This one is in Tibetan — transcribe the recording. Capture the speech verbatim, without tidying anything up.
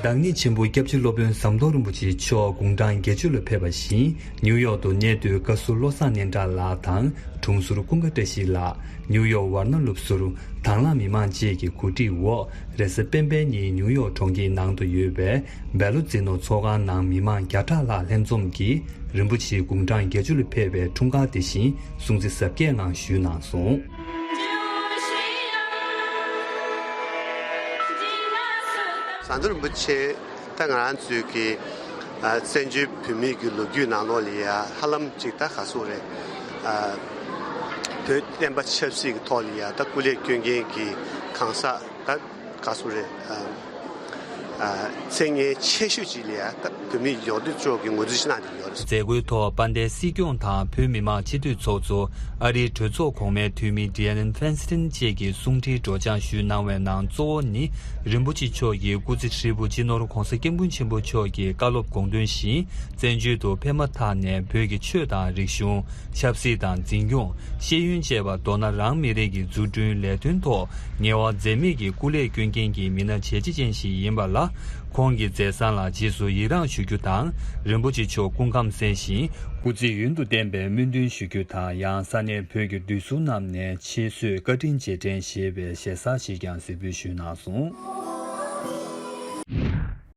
བདག་ཉིད་ཆེན་པོ་སྐྱབས་རྗེ་སློབ་དཔོན་ཟམ་གདོང་རིན་པོ་ཆེ་མཆོག་དགུང་གྲངས་བརྒྱད་ཅུ་ལ་ཕེབས་པ་བཞིན། ནིའུ་ཡོག་ཏུ་གནས་སྡོད་བཀའ་ཟུར་བློ་བཟང་སྙན་གྲགས་ལགས་དང་། དྲུང་ཟུར་ཀུན་དགའ་བཀྲ་ཤིས་ལགས། ནིའུ་ཡོག་ཝར་ན་སློབ་ཟུར་དང་བླངས་མི་མང་བཅས་ཀྱི་གོ་སྒྲིག་འོག་རེས་གཟའ་སྤེན་པའི་ཉིན་ནིའུ་ཡོག་གྲོང་ཁྱེར་ནང་དུ་ཡོད་པའི་བེ་ལོ་ཛི་ནོ་ཚོགས་ཁང་ནང་མི་མང་བརྒྱ་ཕྲག་ལྷག་ལྷན་འཛོམས་ཀྱིས། རིན་པོ་ཆེའི་དགུང་གྲངས་བརྒྱད་ཅུ་ལ་ཕེབས་པའི་འཁྲུངས་སྐར་དེ་བཞིན་སྲུང་བརྩི་གཟབ་རྒྱས་ངང་ཞུས་གནང་སོང་། ཟམ་གདོང་རིན་པོ་ཆེ་ད་ང་རང་ཚོའི་གི་ཨ་བཙན་བྱོལ་བོད་མིའི་གི་ལོ་རྒྱུས་ནང་ལོགས་ལ་ཡ་ཧ་ལམ་ཅིག་ད་ག་ཟེར་རེད། ཨ་བོད་བསྟན་པ་ཆབ་སྲིད་ཀྱི་ཐོག་ལ་ཡ་ད་སྐུ་ལས་སྐྱོན་མཁན་གྱི་གང་ཟག་ད་ག་ཟེར་རེད། ཨ་ཨ་མཚན་སྙན་ཆེ་ཤོས་ཅིག་ལ་ཡ་ད་བོད་མི་ཡོངས་འདུ་ཕྱོགས་ཀྱི་ངོས་འཛིན་ཞུ་གནང་བསྡད་ཡོད་རེད། མཛད་སྒོའི་ཐོག་དཔལ་ལྡན་སྲིད་སྐྱོང་དང་བོད་མི་མང་སྤྱི་འཐུས་ཚོགས་གཙོ། ཨ་རིའི་གྲོས་ཚོགས་གོང་མའི་འཐུས་མི་ཌི་ཨན་ཕན་སི་ཏིན་བཅས་ཀྱིས་གསུང་འཕྲིན་སྒྲོག་སྦྱང་ཞུས་གནང་བའི་ནང་གཙོ་བོ་ནི། རིན་པོ་ཆེ་མཆོག་གི་སྐུ་ཚེ་ཧྲིལ་པོ་སྤྱི་ནོར་༧གོང་ས་༧སྐྱབས་མགོན་ཆེན་པོ་མཆོག་གི་བཀའ་སློབ་དགོངས་དོན་བཞིན། བཙན་བྱོལ་དུ་ཕེབས་མ་ཐག་ནས་བོད་ཀྱི་ཆོས་དང་རིག་གཞུང་། ཆབ་སྲིད་དང་འཛིན་སྐྱོང་། ཤེས་ཡོན་བཅས་པ་མདོར་ན་རང་མི་རིགས་ཀྱི་འཛུགས་སྐྲུན་ལས་དོན་ཐོག་ངལ་བ་འཛེམས་མེད་ཀྱི་སྐུ་ལས་སྐྱོན་མཁན་གྱི་མི་སྣ་བྱས་རྗེས་ཅན་ཞིག་ཡིན་པ་ལ། ཁོང་གི་མཛད་བཟང་ལ་རྗེས་སུ་ཡི་རངས་ཞུ་རྒྱུ་དང་། རིན་པོ་ཆེ་མཆོག་སྐུ་ཁམས་བཟང་ཞིང་སྐུ་ཚེ་ཡུན་དུ་བརྟན་པའི་སྨོན་འདུན་ཞུ་རྒྱུ་དང་། ཡང་ས་གནས་བོད་ཀྱི་བདུད་ཟུར་རྣམས་ནས་ཆེད་གསོལ་བཀའ་དྲིན་རྗེས་དྲན་ཞེས་པའི་ཞལ་ཟས་ཤིག་ཀྱང་གཟིགས་འབུལ་ཞུས་གནང་སོང་།